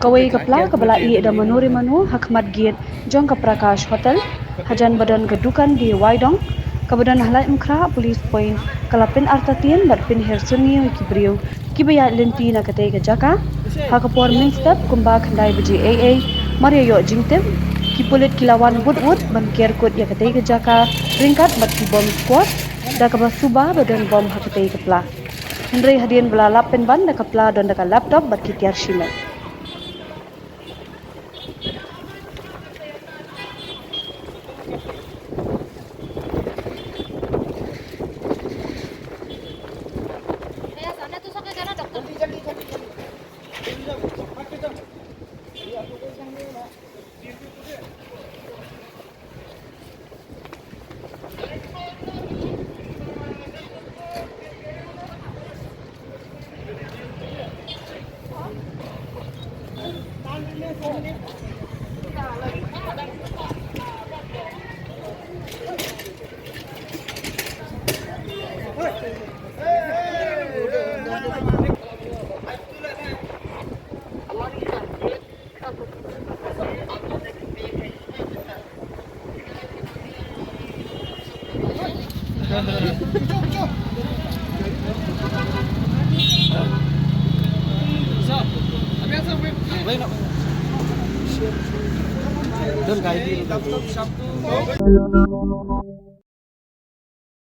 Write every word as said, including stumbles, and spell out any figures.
Kawei ka pla kaba la ïeh da mano re mano ha khmat gate jong ka Prakash Hotel, hajan ba don ka dukan D I Y dong, kaba don ha Laitumkhrah Police Point, ka la pynartatien bad pynher syrngiew ïa ki briew kiba ïaid lynti na katei ka jaka. Ha ka por mynstep kumba khyndai baje eiei, mar ïa ïoh jingtip, ki pulit ki la wan wut wut ban ker kut ïa katei ka jaka ryngkat bad ki bomb squad, da kaba suba ba don bomb ha katei ka pla. Hynrei hadien ba la lap pynban da ka pla, don da ka laptop bad ki tiar shimet.